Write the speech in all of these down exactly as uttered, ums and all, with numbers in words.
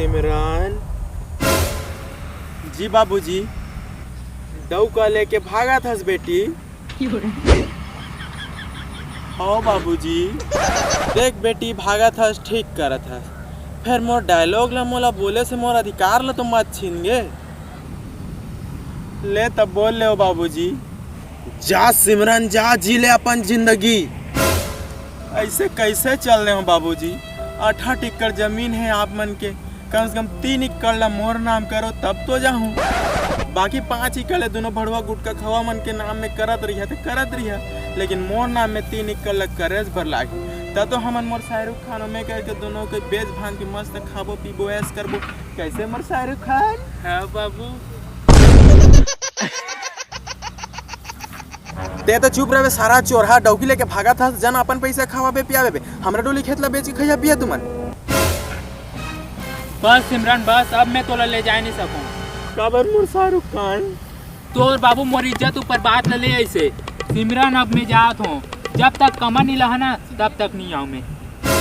सिमरन। जी बाबूजी। डौका लेके भागत हस बेटी। हो बाबूजी। देख बेटी, भागत हस, ठीक करत हस, फेर मोर डायलॉग ला, मोला बोले से मोर अधिकार ला तो मत छीन गे। ले तब बोल ले हो बाबूजी। जा सिमरन जा, जी ले अपन जिंदगी। ऐसे कैसे चल रहे हो बाबूजी? आठ आठ एकड़ जमीन है आप मन के, कम से कम तीन एकड़ ला मोर नाम करो तब तो जाहूँ। बाकी पाँच एकड़ ले दोनों भड़वा गुटखा खवा मन के नाम में करत रहिया तो करत रहिया, लेकिन मोर नाम में तीन एकड़ ला करेज भर लागी। तब तो हमन मोर शाहरुख खान में करके दोनों के बेच भांज के मस्त खाबो पीबो ऐश करबो। कैसे मोर शाहरुख खान? हाँ बाबू। ते तो चुप रहबे सारा चोरहा, डौकी लेके भागत हस, जन अपन पैसा खवाबे पियाबे बे। हमरा डोली खेत ला बेच के खइया पिया तुमन। बस सिमरन बस, अब मैं तोला ले जाए नहीं सकूं। काबर मोर शाहरुख खान? तोर बाबू मोर इज्जत ऊपर बात ला ले ऐसे। सिमरन अब मैं जात हूँ, जब तक कमा नहीं लहा ना तब तक नहीं आऊँ मैं।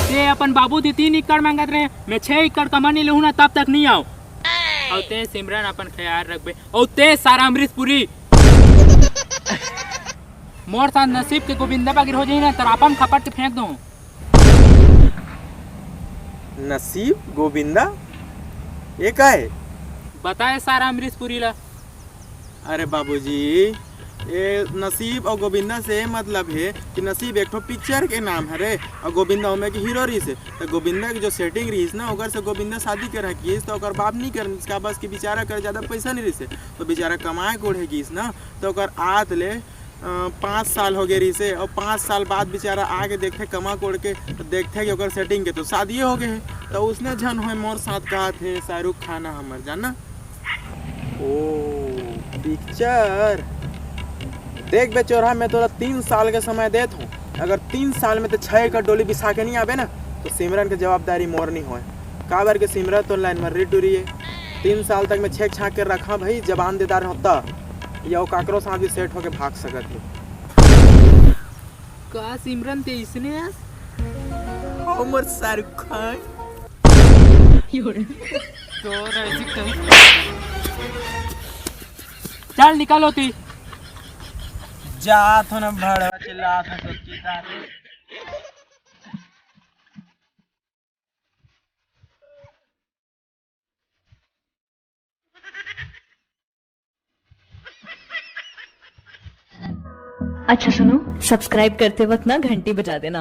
ते अपन बाबू दी तीन एकड़ मांगत रहे, मैं छह एकड़ कमा नहीं लहूँ ना तब तक नहीं आऊँ। और ते सिमरन अपन ख्याल रखबे, और ते सारा अमरीश पुरी। मोर साथ नसीब के गोविंदा बागिर हो जाही ना, तर अपन खपट के फेंक दो। नसीब गोविंदा? ये का है? बताए सारा अमरीश पुरी ला। अरे बाबूजी, ये नसीब और गोविंदा से ये मतलब है कि नसीब एक ठो पिक्चर के नाम है रे, और गोविंदा ओमे के हीरो रहिस है। तो गोविंदा की जो सेटिंग रहिस ना, ओकर से गोविंदा शादी कर रखिस, तो ओकर बाप नहीं कर, इसका बस के बेचारा कर ज्यादा पैसा नहीं रहिस है, तो बेचारा कमाए कोड़े गिस ना, तो ओकर आत ले अ, पाँच साल हो गए रहिसे, और पाँच साल बाद बेचारा आके देखथे कमा कोड़ के, तो देखथे कि ओकर सेटिंग के तो शादिये हो गए है। तो उसने झन होए मोर साथ कहा थे शाहरुख खान हमर, जाना। ओ, पिक्चर। देख बे चोरहा, मैं तोला तीन साल के समय देत हूँ। अगर तीन साल में ते छह एकड़ डोली बिसा के नहीं आबे ना, तो सिमरन के जवाबदारी मोर नहीं होए। काबर के सिमरन तो लाइन में रिट डुरी है। तीन साल तक मैं छेक छाक के रखा भाई, जबान दे डारे हों त, या वो काकरो साथ भी सेट होके भाग सकत है। का सिमरन ते इसने आस? हमर शाहरुख खान। तो ऐसी कहीं। चल निकल होती। जात हो ना भड़वा चिल्लात हो सच्ची तारे। अच्छा सुनो, सब्सक्राइब करते वक्त ना घंटी बजा देना।